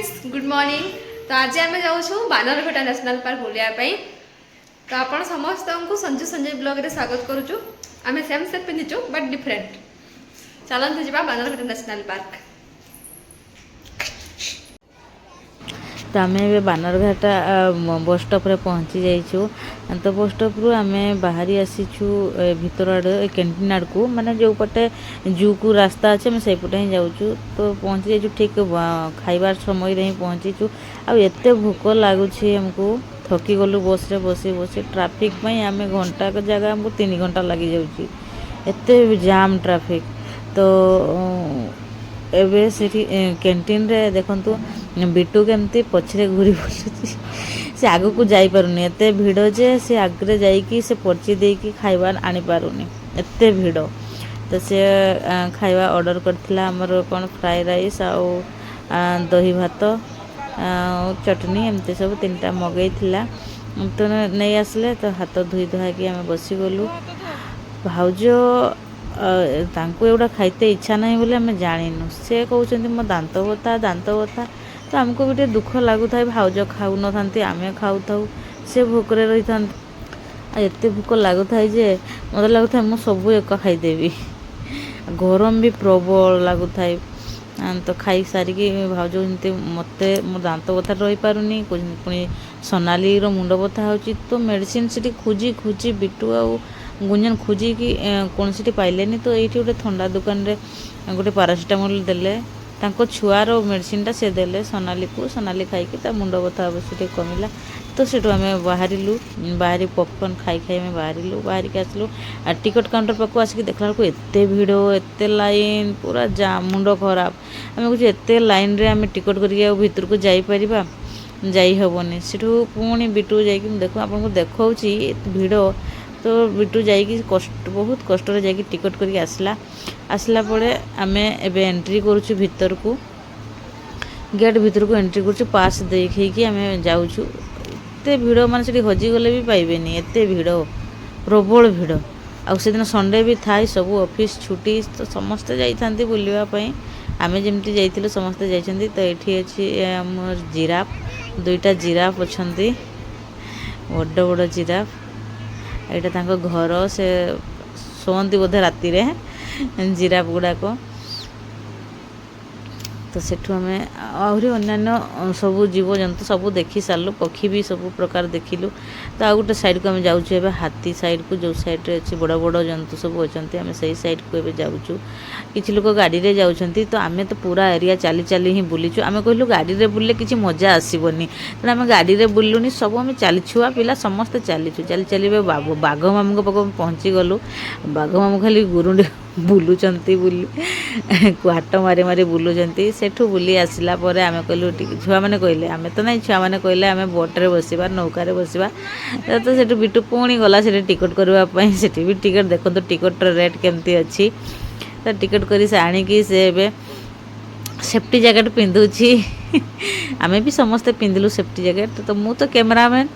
Friends, good morning. ତ ଆଜି ଆମେ ଯାଉଛୁ ବାନରଘଟା ନ୍ୟାସନାଲ୍ ପାର୍କ ବୁଲିବା ପାଇଁ। ତ ଆପଣ ସମସ୍ତଙ୍କୁ ସଞ୍ଜୁ ସଞ୍ଜୟ ବ୍ଲଗ୍ରେ ସ୍ୱାଗତ କରୁଛୁ। ଆମେ ସେମ୍ ସେଟ୍ ପିନ୍ଧିଛୁ, ବଟ୍ ଡିଫରେଣ୍ଟ। ଚାଲନ୍ତୁ ଯିବା ବାନରଘଟା ନ୍ୟାସନାଲ୍ ପାର୍କ। ତ ଆମେ ଏବେ ବାନରଘାଟା ବସ୍ ଷ୍ଟପ୍ରେ ପହଞ୍ଚି ଯାଇଛୁ। ତ ବସ୍ ଷ୍ଟପ୍ରୁ ଆମେ ବାହାରି ଆସିଛୁ ଭିତର ଆଡ଼େ, କ୍ୟାଣ୍ଟିନ୍ ଆଡ଼କୁ, ମାନେ ଯେଉଁ ପଟେ ଜୁକୁ ରାସ୍ତା ଅଛି, ଆମେ ସେଇପଟେ ହିଁ ଯାଉଛୁ। ତ ପହଞ୍ଚି ଯାଇଛୁ, ଠିକ୍ ଖାଇବାର ସମୟରେ ହିଁ ପହଞ୍ଚିଛୁ। ଆଉ ଏତେ ଭୋକ ଲାଗୁଛି ଆମକୁ, ଥକି ଗଲୁ ବସ୍ରେ ବସି ବସି। ଟ୍ରାଫିକ୍ ପାଇଁ ଆମେ ଘଣ୍ଟାକ ଜାଗା ଆମକୁ 3 ଘଣ୍ଟା ଲାଗିଯାଉଛି, ଏତେ ଜାମ୍ ଟ୍ରାଫିକ୍। ତ ଏବେ ସେଠି କ୍ୟାଣ୍ଟିନରେ ଦେଖନ୍ତୁ, ବିଟୁ କେମିତି ପଛରେ ଘୁରି ବୁଲୁଛି। ସେ ଆଗକୁ ଯାଇପାରୁନି, ଏତେ ଭିଡ଼ ଯେ ସେ ଆଗରେ ଯାଇକି ସେ ପର୍ଚି ଦେଇକି ଖାଇବା ଆଣିପାରୁନି, ଏତେ ଭିଡ଼। ତ ସେ ଖାଇବା ଅର୍ଡ଼ର କରିଥିଲା ଆମର କ'ଣ ଫ୍ରାଏ ରାଇସ୍ ଆଉ ଦହି ଭାତ ଆଉ ଚଟଣି, ଏମିତି ସବୁ ତିନିଟା ମଗେଇଥିଲା। ତ ନେଇ ଆସିଲେ। ତ ହାତ ଧୋଇ ଧୁଆକି ଆମେ ବସିଗଲୁ। ଭାଉଜ, ତାଙ୍କୁ ଏଗୁଡ଼ା ଖାଇତେ ଇଚ୍ଛା ନାହିଁ ବୋଲି ଆମେ ଜାଣିନୁ। ସେ କହୁଛନ୍ତି, ମୋ ଦାନ୍ତ ବଥା, ଦାନ୍ତ ବଥା। ତ ଆମକୁ ବି ଟିକେ ଦୁଃଖ ଲାଗୁଥାଏ। ଭାଉଜ ଖାଉନଥାନ୍ତି, ଆମେ ଖାଉଥାଉ, ସେ ଭୋକରେ ରହିଥାନ୍ତି। ଆଉ ଏତେ ଭୋକ ଲାଗୁଥାଏ ଯେ ମୋତେ ଲାଗୁଥାଏ ମୁଁ ସବୁ ଏକା ଖାଇଦେବି। ଗରମ ବି ପ୍ରବଳ ଲାଗୁଥାଏ। ତ ଖାଇ ସାରିକି ଭାଉଜ କହୁଛନ୍ତି, ମୋତେ ମୋ ଦାନ୍ତ ବଥା ରହିପାରୁନି କହୁଛନ୍ତି, ପୁଣି ସୋନାଲିର ମୁଣ୍ଡ ବଥା ହେଉଛି। ତ ମେଡ଼ିସିନ ସେଠି ଖୋଜି ଖୋଜି ବିଟୁ ଆଉ ଗୁଞ୍ଜନ ଖୋଜିକି କୌଣସିଠି ପାଇଲେନି। ତ ଏଇଠି ଗୋଟେ ଥଣ୍ଡା ଦୋକାନରେ ଗୋଟେ ପାରାସିଟାମଲ୍ ଦେଲେ। ତାଙ୍କ ଛୁଆର ମେଡ଼ିସିନଟା ସେ ଦେଲେ ସୋନାଲିକୁ। ସୋନାଲି ଖାଇକି ତା ମୁଣ୍ଡ ବଥା ଅବଶ୍ୟ ଟିକେ କମିଲା। ତ ସେଠୁ ଆମେ ବାହାରିଲୁ, ବାହାରି ପପକର୍ନ ଖାଇ ଖାଇ ଆମେ ବାହାରିଲୁ। ବାହାରିକି ଆସିଲୁ ଆଉ ଟିକେଟ୍ କାଉଣ୍ଟର ପାଖକୁ ଆସିକି ଦେଖିଲା ବେଳକୁ ଏତେ ଭିଡ଼, ଏତେ ଲାଇନ୍, ପୁରା ଜାମ୍, ମୁଣ୍ଡ ଖରାପ। ଆମେ କହୁଛୁ, ଏତେ ଲାଇନ୍ରେ ଆମେ ଟିକେଟ୍ କରିକି ଆଉ ଭିତରକୁ ଯାଇପାରିବା? ଯାଇ ହେବନି। ସେଠୁ ପୁଣି ବିଟୁ ଯାଇକି, ମୁଁ ଦେଖ ଆପଣଙ୍କୁ ଦେଖାଉଛି ଏତେ ଭିଡ଼। ତ ବିଟୁ ଯାଇକି କଷ୍ଟ, ବହୁତ କଷ୍ଟରେ ଯାଇକି ଟିକେଟ୍ କରିକି ଆସିଲା। ଆସିଲା ପରେ ଆମେ ଏବେ ଏଣ୍ଟ୍ରି କରୁଛୁ ଭିତରକୁ, ଗେଟ୍ ଭିତରକୁ ଏଣ୍ଟ୍ରି କରୁଛୁ। ପାସ୍ ଦେଖେଇକି ଆମେ ଯାଉଛୁ। ଏତେ ଭିଡ଼, ମାନେ ସେଠି ହଜିଗଲେ ବି ପାଇବେନି, ଏତେ ଭିଡ଼, ପ୍ରବଳ ଭିଡ଼। ଆଉ ସେଦିନ ସଣ୍ଡେ ବି ଥାଏ, ସବୁ ଅଫିସ୍ ଛୁଟି, ତ ସମସ୍ତେ ଯାଇଥାନ୍ତି ବୁଲିବା ପାଇଁ। ଆମେ ଯେମିତି ଯାଇଥିଲୁ, ସମସ୍ତେ ଯାଇଛନ୍ତି। ତ ଏଇଠି ଅଛି ଆମର ଜିରାଫ, ଦୁଇଟା ଜିରାଫ ଅଛନ୍ତି, ବଡ଼ ବଡ଼ ଜିରାଫ। ଏଇଟା ତାଙ୍କ ଘର, ସେ ଶୁଅନ୍ତି ବୋଧେ ରାତିରେ ଜିରାଫ ଗୁଡ଼ାକ। ତ ସେଠୁ ଆମେ ଆହୁରି ଅନ୍ୟାନ୍ୟ ସବୁ ଜୀବଜନ୍ତୁ ସବୁ ଦେଖି ସାରିଲୁ, ପକ୍ଷୀ ବି ସବୁ ପ୍ରକାର ଦେଖିଲୁ। ତ ଆଉ ଗୋଟେ ସାଇଡ଼କୁ ଆମେ ଯାଉଛୁ ଏବେ, ହାତୀ ସାଇଡ଼କୁ, ଯେଉଁ ସାଇଡ଼ରେ ଅଛି ବଡ଼ ବଡ଼ ଜନ୍ତୁ ସବୁ ଅଛନ୍ତି। ଆମେ ସେଇ ସାଇଡ଼କୁ ଏବେ ଯାଉଛୁ। କିଛି ଲୋକ ଗାଡ଼ିରେ ଯାଉଛନ୍ତି, ତ ଆମେ ତ ପୁରା ଏରିଆ ଚାଲି ଚାଲି ହିଁ ବୁଲିଛୁ। ଆମେ କହିଲୁ, ଗାଡ଼ିରେ ବୁଲିଲେ କିଛି ମଜା ଆସିବନି, ତେଣୁ ଆମେ ଗାଡ଼ିରେ ବୁଲିଲୁନି। ସବୁ ଆମେ ଚାଲି, ଛୁଆ ପିଲା ସମସ୍ତେ ଚାଲିଛୁ। ଚାଲି ଚାଲି ଏବେ ବାଘ ମାମୁଙ୍କ ପାଖକୁ ପହଞ୍ଚିଗଲୁ। ବାଘ ମାମୁଁ ଖାଲି ଗୁରୁଣ୍ଡି ବୁଲୁଛନ୍ତି, ବୁଲି ହାଟ ମାରି ମାରି ବୁଲୁଛନ୍ତି। ସେଠୁ ବୁଲି ଆସିଲା ପରେ ଆମେ କହିଲୁ ଟିକେ, ଛୁଆମାନେ କହିଲେ, ଆମେ ତ ନାଇଁ, ଛୁଆମାନେ କହିଲେ ଆମେ ବୋଟ୍ରେ ବସିବା, ନୌକାରେ ବସିବା। ତ ସେଠୁ ବିଟୁ ପୁଣି ଗଲା ସେଠି ଟିକେଟ୍ କରିବା ପାଇଁ। ସେଠି ବି ଟିକେଟ୍, ଦେଖନ୍ତୁ ଟିକେଟ୍ର ରେଟ୍ କେମିତି ଅଛି। ତ ଟିକେଟ୍ କରି ସେ ଆଣିକି ସେ ଏବେ ସେଫ୍ଟି ଜ୍ୟାକେଟ୍ ପିନ୍ଧୁଛି। ଆମେ ବି ସମସ୍ତେ ପିନ୍ଧିଲୁ ସେଫ୍ଟି ଜ୍ୟାକେଟ୍। ତ ମୁଁ ତ କ୍ୟାମେରାମ୍ୟାନ୍,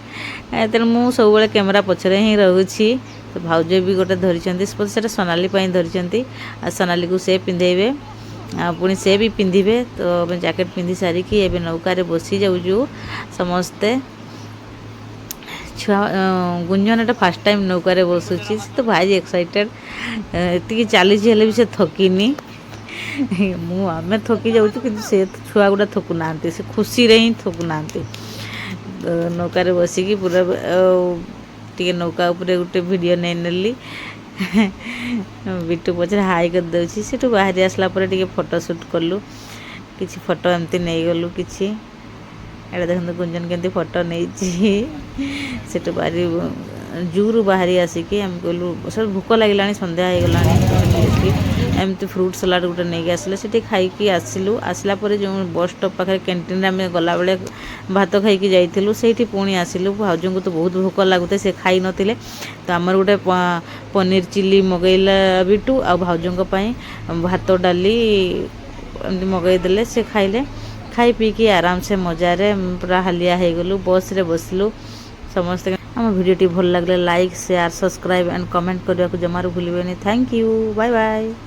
ତେଣୁ ମୁଁ ସବୁବେଳେ କ୍ୟାମେରା ପଛରେ ହିଁ ରହୁଛି। ତ ଭାଉଜ ବି ଗୋଟେ ଧରିଛନ୍ତି, ସେଟା ସୋନାଲି ପାଇଁ ଧରିଛନ୍ତି, ଆଉ ସୋନାଲିକୁ ସେ ପିନ୍ଧେଇବେ ଆଉ ପୁଣି ସେ ବି ପିନ୍ଧିବେ। ତ ଆମେ ଜ୍ୟାକେଟ୍ ପିନ୍ଧି ସାରିକି ଏବେ ନୌକାରେ ବସି ଯାଉଛୁ ସମସ୍ତେ। ଛୁଆ ଗୁଞ୍ଜନ ଏଟା ଫାର୍ଷ୍ଟ ଟାଇମ୍ ନୌକାରେ ବସୁଛି, ସେ ତ ଭାରି ଏକ୍ସାଇଟେଡ଼। ଏତିକି ଚାଲିଛି, ହେଲେ ବି ସେ ଥକିନି। ଆମେ ଥକି ଯାଉଛୁ, କିନ୍ତୁ ସେ ଛୁଆ ଗୁଡ଼ା ଥକୁନାହାନ୍ତି, ସେ ଖୁସିରେ ହିଁ ଥକୁନାହାନ୍ତି। ତ ନୌକାରେ ବସିକି ପୁରା ଟିକେ ନୌକା ଉପରେ ଗୋଟେ ଭିଡ଼ିଓ ନେଇନେଲି। ବିଟୁ ପଛରେ ହାଇ କରିଦେଉଛି। ସେଠୁ ବାହାରି ଆସିଲା ପରେ ଟିକେ ଫଟୋ ସୁଟ୍ କଲୁ, କିଛି ଫଟୋ ଏମିତି ନେଇଗଲୁ କିଛି। ଏଇଟା ଦେଖନ୍ତୁ, ଗୁଞ୍ଜନ କେମିତି ଫଟୋ ନେଇଛି। ସେଠୁ ବାହାରି, ଜୁରୁ ବାହାରି ଆସିକି ଆମେ କହିଲୁ ସବୁ ଭୋକ ଲାଗିଲାଣି, ସନ୍ଧ୍ୟା ହେଇଗଲାଣି। ତ ସେଠି ଆସିକି ଏମିତି ଫ୍ରୁଟ୍ ସାଲାଡ଼ ଗୋଟେ ନେଇକି ଆସିଲେ, ସେଠି ଖାଇକି ଆସିଲୁ। ଆସିଲା ପରେ ଯେଉଁ ବସ୍ ଷ୍ଟପ୍ ପାଖରେ କ୍ୟାଣ୍ଟିନରେ ଆମେ ଗଲାବେଳେ ଭାତ ଖାଇକି ଯାଇଥିଲୁ, ସେଇଠି ପୁଣି ଆସିଲୁ। ଭାଉଜଙ୍କୁ ତ ବହୁତ ଭୋକ ଲାଗୁଥାଏ, ସେ ଖାଇନଥିଲେ। ତ ଆମର ଗୋଟେ ପନିର ଚିଲି ମଗେଇଲା ବିଟୁ, ଆଉ ଭାଉଜଙ୍କ ପାଇଁ ଭାତ ଡାଲି ଏମିତି ମଗେଇଦେଲେ, ସେ ଖାଇଲେ। ଖାଇ ପିଇକି ଆରାମସେ ମଜାରେ ପୁରା ହାଲିଆ ହେଇଗଲୁ, ବସ୍ରେ ବସିଲୁ ସମସ୍ତେ। ଆମ ଭିଡ଼ିଓଟି ଭଲ ଲାଗିଲେ like, share, subscribe and comment କରିବାକୁ ଜମାରୁ ଭୁଲିବେନି। Thank you, bye bye.